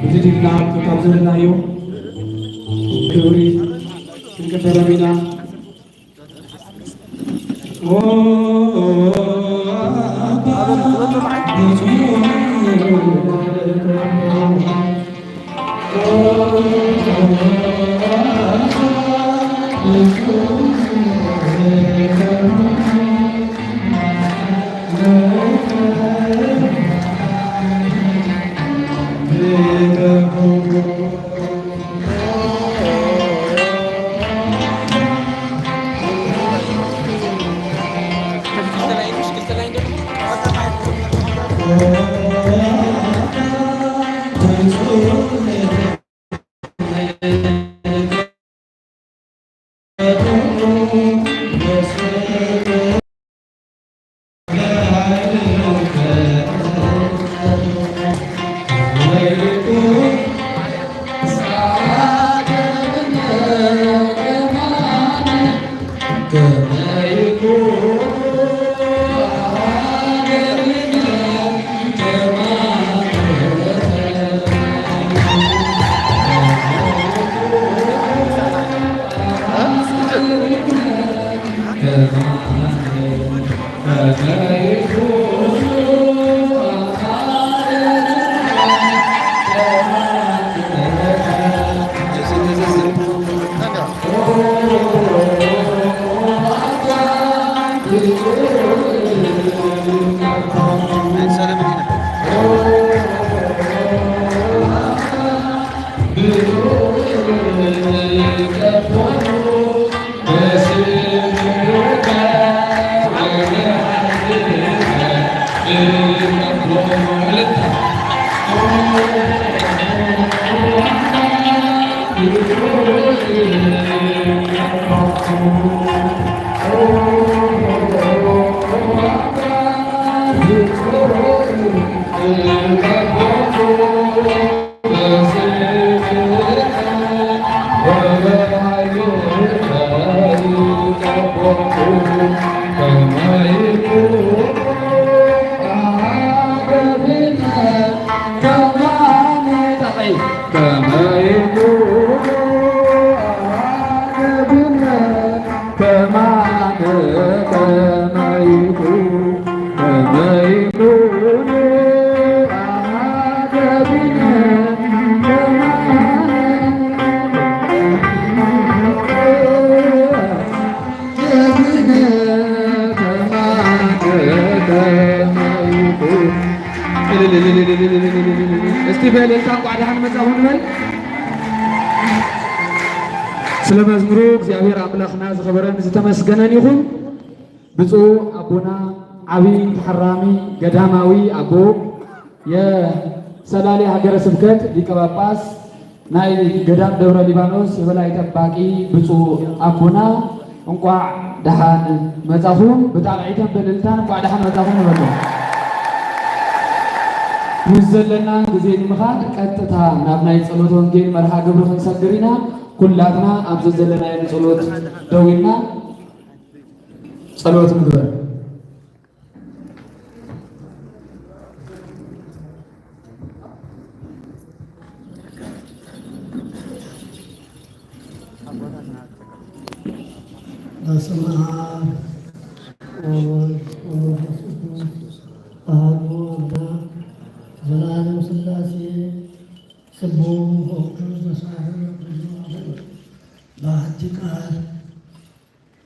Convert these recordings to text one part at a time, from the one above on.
ብድድብና ካብ ዘለናዮ ክብሪ ክንቅበሎም ኢና። እስቲ በእልልታ እንኳዕ ደሓን መጻኹም ንበል። ስለ መዝሙሩ እግዚኣብሔር ኣምላኽና ዝኸበረን ዝተመስገነን ይኹን። ብፁዕ ኣቦና ዓቢ ተሓራሚ ገዳማዊ ኣቦ የሰላሌ ሃገረ ስብከት ሊቀ ጳጳስ ናይ ገዳም ደብረ ሊባኖስ የበላይ ጠባቂ ብፁዕ ኣቦና እንቋዕ ደሓን መጻኹም። ብጣቕዒትን ብእልልታን እንቋዕ ደሓን መጻኹም ንበሎም። ምስ ዘለናን ግዜ ንምኻድ ቀጥታ ናብ ናይ ጸሎተ ወንጌል መርሃ ግብሪ ክንሰግር ኢና። ኩላትና ኣብ ዘዘለናዮ ንጸሎት ደው ኢልና ጸሎት ንግበር። በስመ አብ ወወልድ ወመንፈስ ቅዱስ አሐዱ አምላክ ዘላለም ሥላሴ ስቡሕ ወቅዱስ ዘሳህል ኩሉ ዓለም በአሐቲ ቃል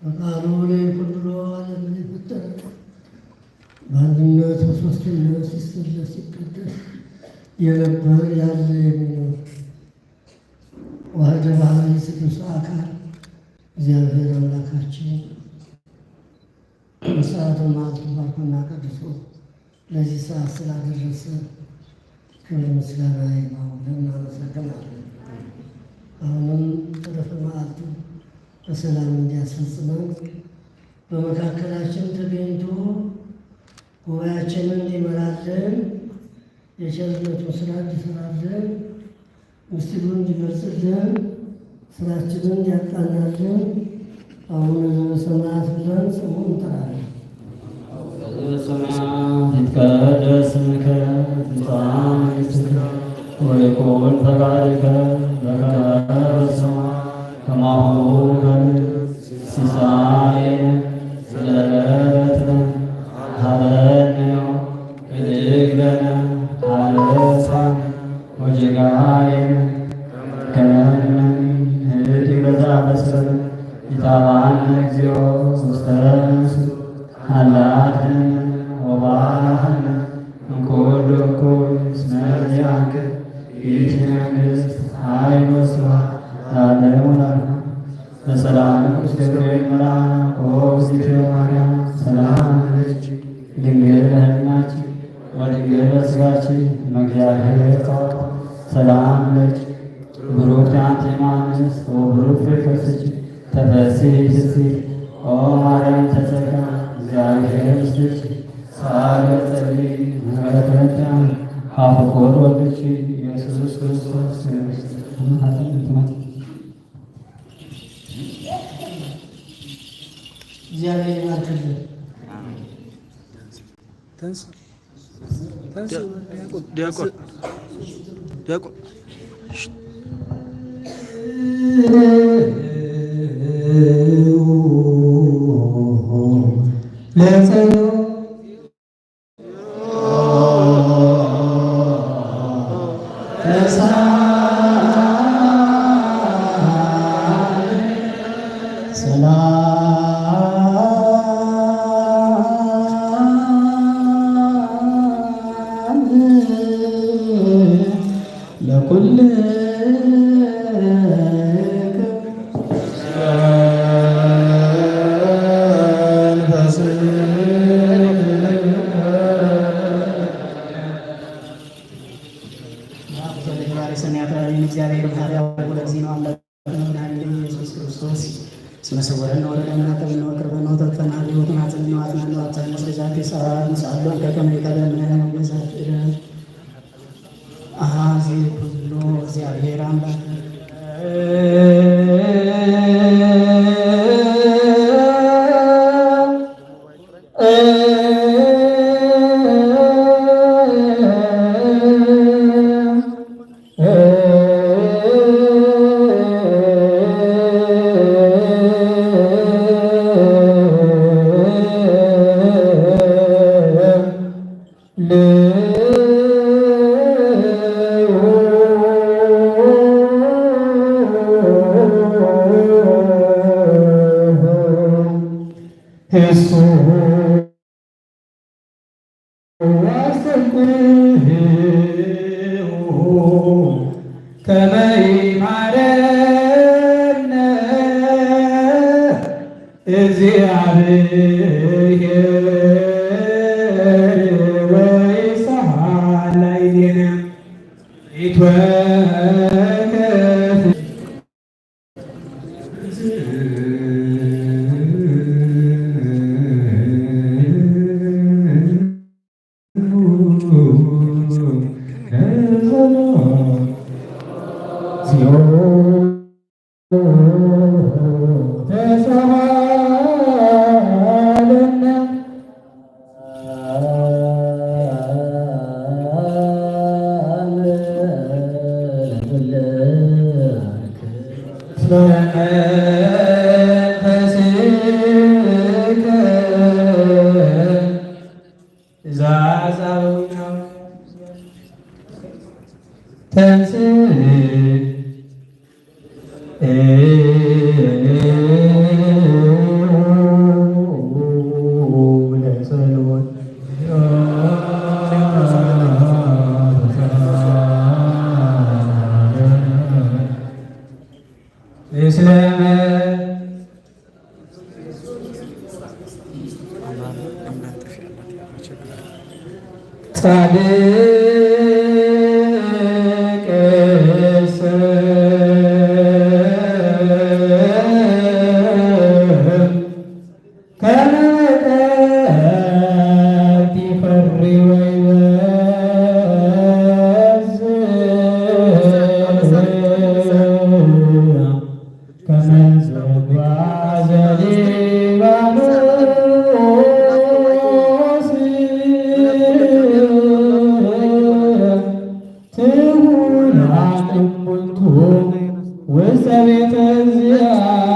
በቃሉ ለይኩን ብሎ ዓለምን የፈጠረ በአንድነት በሶስትነት ሲሰለስ ሲቀደስ የነበር ያለ የሚኖር ዋህደ ባህሪ ስሉስ አካል እግዚአብሔር አምላካችን በሰዓቱ መዓልቱ ባርኮና ቀድሶ ለዚህ ሰዓት ስላደረሰ ክብር ምስጋና ይግባው ብለን እናመሰግናለን። አሁንም ተረፈ መዓልቱ በሰላም እንዲያስፈጽመን በመካከላችን ተገኝቶ ጉባኤያችንን እንዲመራልን የቸርነቱን ስራ እንዲሰራልን ምስጢሩን እንዲገልጽልን ስራችንን እንዲያቃናልን አቡነ ዘበሰማያት ብለን ስሙን እንጠራለን። በሰማያት ይትቀደስ ስምከ ትምጻእ መንግሥትከ ወይኩን ፈቃድከ በከመ በሰማይ ከማሁ በምድር። ሲሳየነ ዘለለዕለትነ ሀበነ ዮም፣ ወህድግ ለነ አበሳነ ወጌጋየነ ከመ ንሕነኒ ንህድግ ለዘአበሰለነ። ኢታብአነ እግዚኦ ውስተ መንሱት፣ አላ አድነነ ወባልሐነ እምኩሉ እኩይ። እስመ ዚአከ ይእቲ መንግስት፣ ኃይል ወስብሐት ለዓለሙ ለዓለም። በሰላም ቅዱስ ገብርኤል መልአክ፣ ኦ እግዝእትየ ማርያም፣ ሰላም ለኪ፣ ድንግል በህሊናኪ ወድንግል በስጋኪ፣ እመ እግዚአብሔር ጸባኦት፣ ሰላም ለኪ፣ ብሩክት አንቲ እም አንስት ወብሩክ ፍሬ ከርሥኪ፣ ተፈሥሒ ፍሥሕት ኦ ማርያም፣ ተጸጋ እግዚአብሔር ምስልኪ፣ ሳል ወጸሊ ምሕረት ረዳ ሀፍቆት ወልድኪ ኢየሱስ ክርስቶስ። እግዚአብሔር ይባርክልን። ተንስ ተንስ ዲያቆን ዲያቆን ዲያቆን ሰማያት እግዚአብሔር መሐሪ ወለዚ ነው አምላክ መድኃኒነ ኢየሱስ ክርስቶስ። እስመ ሰወረነ ወረደነ አቀበነ ወቅርበነ ወተፈነ ሀቤሁ ተማጽእነ ወአጽናነ ወአብጽሐነ እስከ ዛቲ ሰዓት። ንስአሎ እንከ ከመ ይቀደመ በዛቲ ዕለት። አሐዜ ኩሉ እግዚአብሔር አምላክ። ከመ ይማረነ እግዚአብሔር ወይስሐል ላዕሌነ። ይትወከፍ ጻድቅሰ ቤተ እግዚአብሔር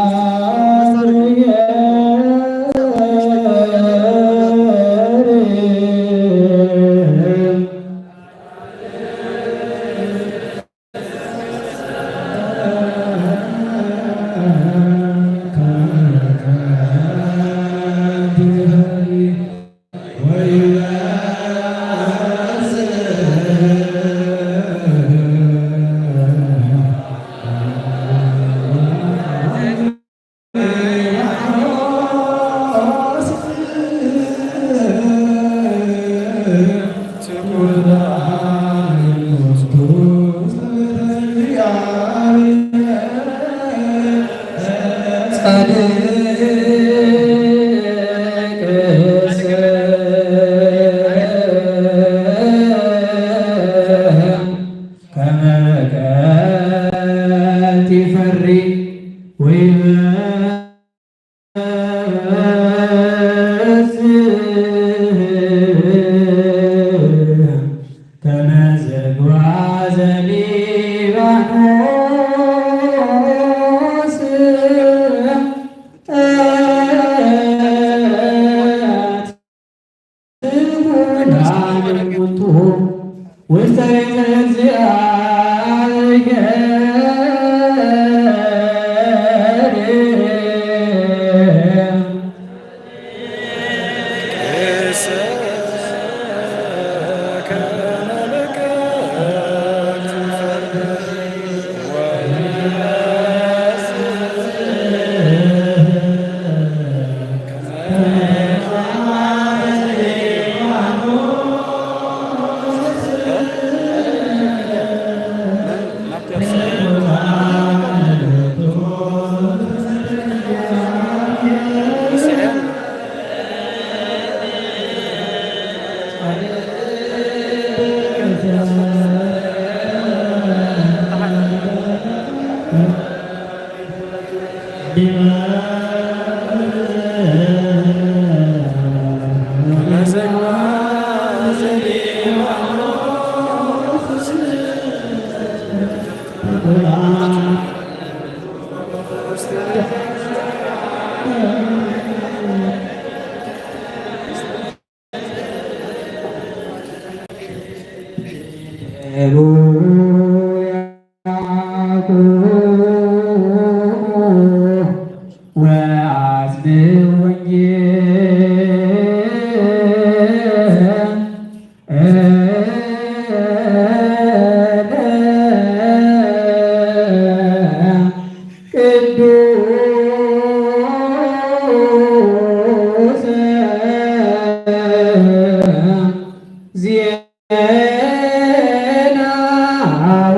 ከመ ቀትል ይፈሪ ወይበዝሕ ከመ ዝግባ ዘሊባኖስ። ወአጽንዕ ወንጌል ቅዱስ ዜናሁ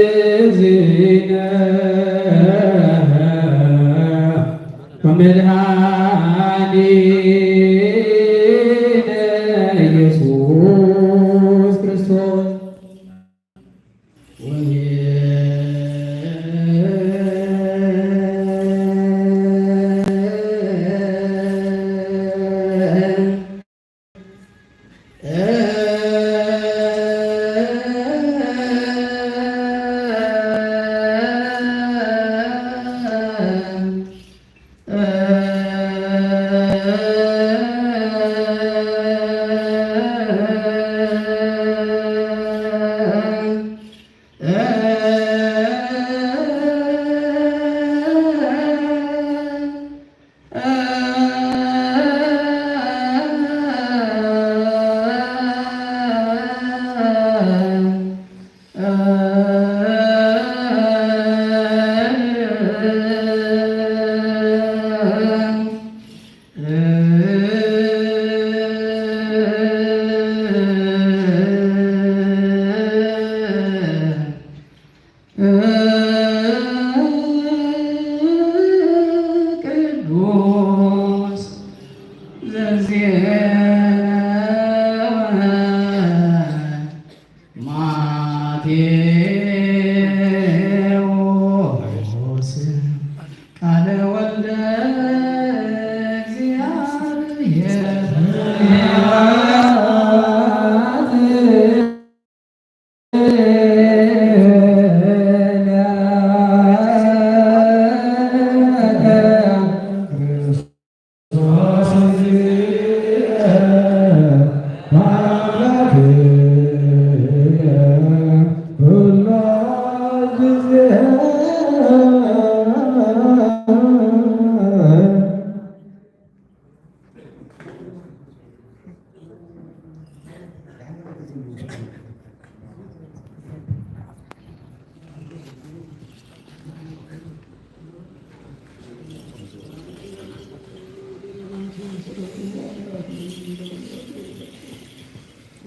ለእግዚእነ ወመድኃኒነ ኢየሱስ ክርስቶስ።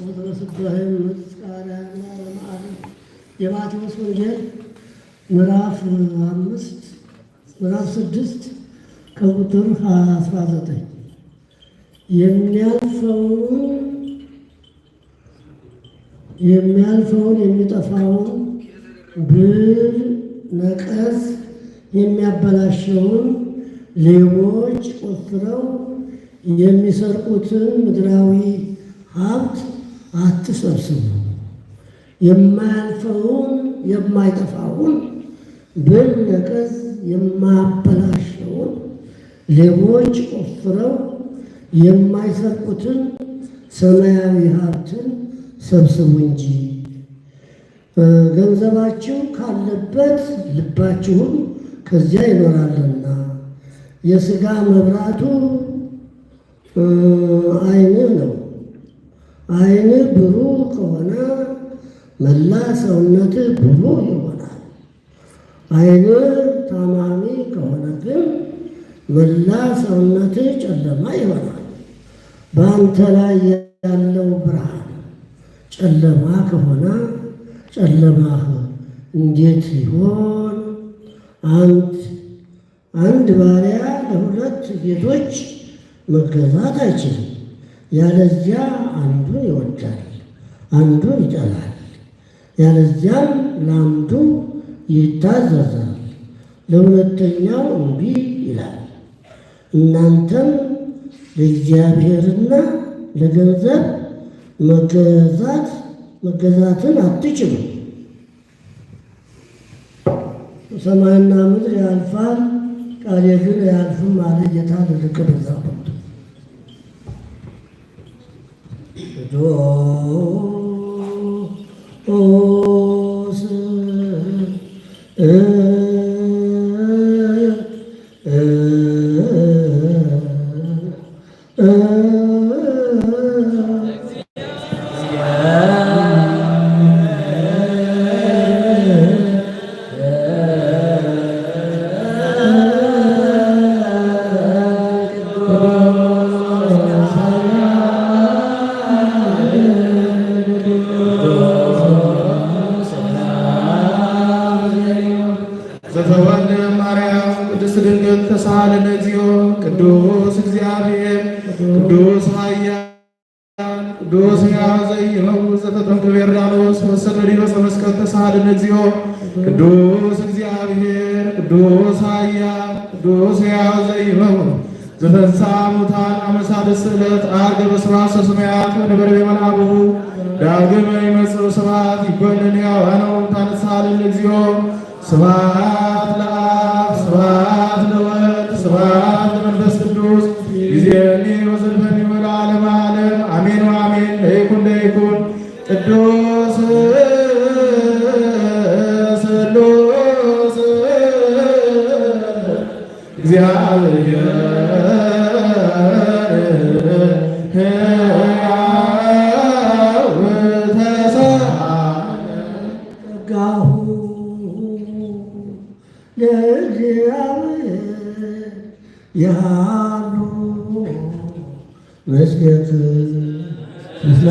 ወትረስበህም ምጽቃርያን ለዓለመ ዓለም። የማቴዎስ ወንጌል ምዕራፍ አምስት ምዕራፍ ስድስት ከቁጥር አስራ ዘጠኝ። የሚያልፈውን የሚያልፈውን የሚጠፋውን ብል ነቀዝ የሚያበላሸውን ሌቦች ቆፍረው የሚሰርቁትን ምድራዊ ሀብት አትሰብስቡ። የማያልፈውን የማይጠፋውን ብል ነቀዝ የማያበላሸውን ሌቦች ቆፍረው የማይሰርቁትን ሰማያዊ ሀብትን ሰብስቡ እንጂ። ገንዘባችሁ ካለበት ልባችሁም ከዚያ ይኖራልና። የሥጋ መብራቱ ዓይንህ ነው። ዓይንህ ብሩህ ከሆነ መላ ሰውነትህ ብሩህ ይሆናል። ዓይንህ ታማሚ ከሆነ ግን መላ ሰውነትህ ጨለማ ይሆናል። በአንተ ላይ ያለው ብርሃን ጨለማ ከሆነ ጨለማህ እንዴት ይሆን? አንድ አንድ ባሪያ ለሁለት ጌቶች መገዛት አይችልም። ያለዚያ አንዱን ይወዳል፣ አንዱን ይጠላል። ያለዚያም ለአንዱ ይታዘዛል፣ ለሁለተኛው እምቢ ይላል። እናንተም ለእግዚአብሔርና ለገንዘብ መገዛት መገዛትን አትችሉም። ሰማይና ምድር ያልፋል፣ ቃሌ ግን አያልፍም አለ ጌታ ለደቀ መዛሙርቱ። ቅዱስ ዘተወልደ ማርያም ቅድስት ድንግል ተሳሃለነ እግዚኦ። ቅዱስ እግዚአብሔር ቅዱስ ኃያል ቅዱስ ሕያው ዘይመውት ዘተጠምቀ በዮርዳኖስ ወሰለ ዲበ ዕፀ መስቀል ተሳሃለነ እግዚኦ። ቅዱስ እግዚአብሔር ቅዱስ ኃያል ቅዱስ ሕያው ዘይመውት ዘተንሳ ሙታን አመሳደስ ዕለት አርገ በስብሐት ሰማያት ወነበረ በመልአቡ ዳግመ ይመጽእ ስብሐት ይኮንን ሕያዋነ ወሙታን ተሳሃለነ እግዚኦ። ስብሐት ለአብ ስብሐት ለወልድ ስብሐት ለመንፈስ ቅዱስ ይዜኒ ወዘልፈኒ ወለዓለመ ዓለም አሜን ወአሜን። ለይኩን ለይኩን ቅዱስ ስሉስ እግዚአብሔር ሕያው ተሳሃለ ጸጋሁ ለእግዚአብሔር የሃሉ ምስሌት ምስለ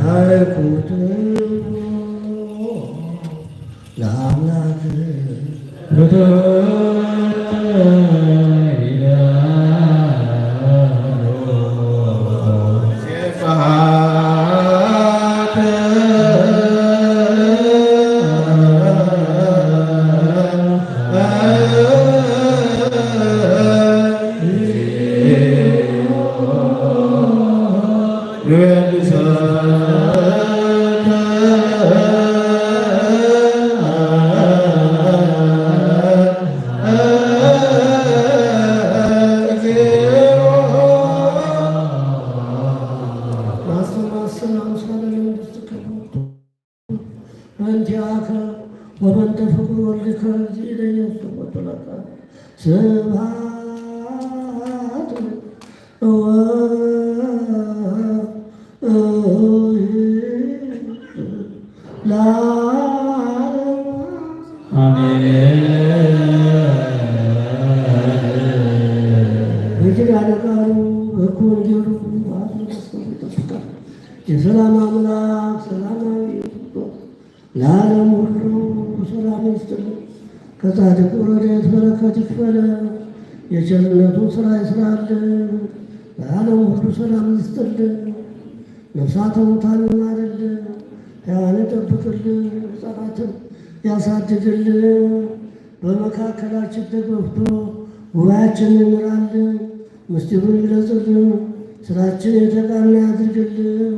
አይኩት ለአምላክ በእንቲአከ ወበእንተ ፍቅር ወልድከ እግዚእነ ኢየሱስ ወበለከ ስብሐት ለዓለመ ዓለም። አሜን። ይጠብቃል። የሰላም አምላክ ሰላማዊ ይጠብቅ። ለዓለም ሁሉ ሰላም ይስጥልን። ከጻድቁ ረድኤት በረከት ይክፈለ። የቸርነቱ ስራ ይስራልን። ለዓለም ሁሉ ሰላም ይስጥልን። ነፍሳተ ሙታን ይማርልን። ሕያዋን ይጠብቅልን። ሕፃናትን ያሳድግልን። በመካከላችን ተገፍቶ ጉባኤያችንን ይምራልን። ምስጢሩን ይግለጽልን። ስራችን የተቃና ያድርግልን።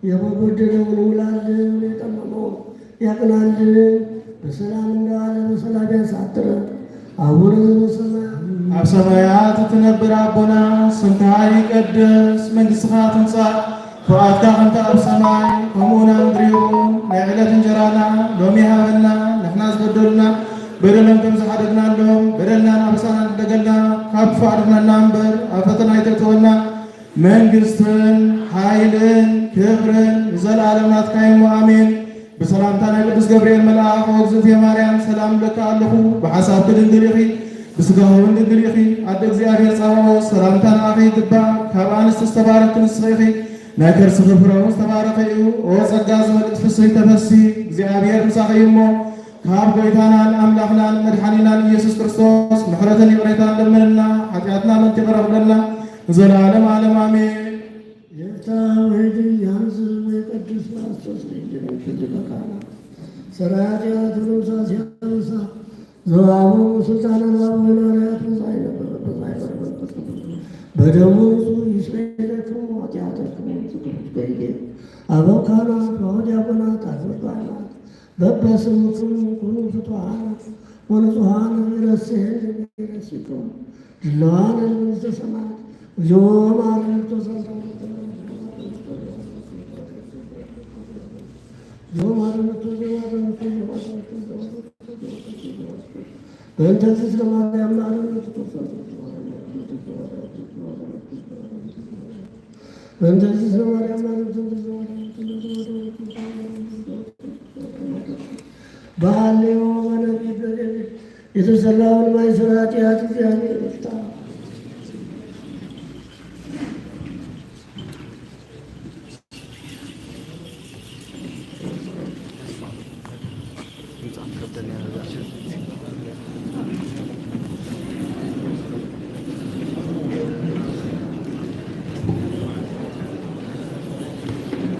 የጎደለውን ይሙላልን። የጠመመውን ያቅናልን። በሰላም እንደዋለ በሰላም ያሳድረን። አቡነ ዘበሰማያት ኣብ ሰማያት እትነብር ኣቦና፣ ስምካ ይቀደስ፣ መንግስትኻ ትምጻእ፣ ፍቓድካ ከምቲ ኣብ ሰማይ ከምኡ ኣብ ምድሪ ይኹን። ናይ ዕለት እንጀራና ሎሚ ሃበና፣ ንሕና ዝበደሉና በደሎም ከም ዝሓደግናሎም፣ በደልናን ኣበሳናን ሕደገልና፣ ካብ ክፉእ ኣድሕነና እምበር ኣብ ፈተና ኣይተእትወና። መንግስትን ሓይልን ክብርን ንዘለኣለም ናትካ እዩ እሞ ኣሜን። ብሰላምታ ናይ ቅዱስ ገብርኤል መልኣኽ፣ ኦ እግዝእትየ ማርያም፣ ሰላም እብለኪ ኣለኹ፣ ብሓሳብኪ ድንግል ኢኺ፣ ብስጋኺ እውን ድንግል ኢኺ። ኣደ እግዚኣብሔር ጸባኦት፣ ሰላምታ ንኣኺ ይግባእ፣ ካብ ኣንስቲ ዝተባረኽኪ ንስኺ ኢኺ፣ ናይ ከርስኺ ፍረ እውን ዝተባረኸ እዩ። ኦ ጸጋ ዝመልእት ፍስሕቲ ተፈሲ፣ እግዚኣብሔር ምሳኺ እዩ እሞ፣ ካብ ጎይታናን ኣምላኽናን መድሓኒናን ኢየሱስ ክርስቶስ ምሕረትን ይቕሬታን ለምንልና፣ ሓጢኣትና ምእንቲ ይቕረ ክብለልና ንዘለኣለም ኣለም ኣሜን። ይፍታ ወይድን ያንስ ወይቀድስ ማስቶስ ወይድን ክልበካና ሰራያት ያትሩሳ ሲያሳ ዘዋቡ ስልጣንን አቡናርያት በደሙ ንጹሕ ይስረይለክሙ ኃጢአተክሙ። ቅዱስ ገብርኤል አበው ካህናት፣ አበው ዲያቆናት፣ አበው ካህናት በበስምክሙ ኩኑ ፍቱሐነ ወንጹሐነ ይረስየነ ይረስይክሙ ድለዋነ ለመንግሥተ ሰማያት። እግዚኦ መሐረነ ክርስቶስ። እግዚኦ መሐረነ ክርስቶስ። በእንተ እግዝእትነ ማርያም መሐረነ ክርስቶስ። በእንተ እግዝእትነ ማርያም መሐረነ ክርስቶስ። በሐሌው በነቢብ በሌሊት የተሰላውን ማእሰረ ኃጢአት እግዚአብሔር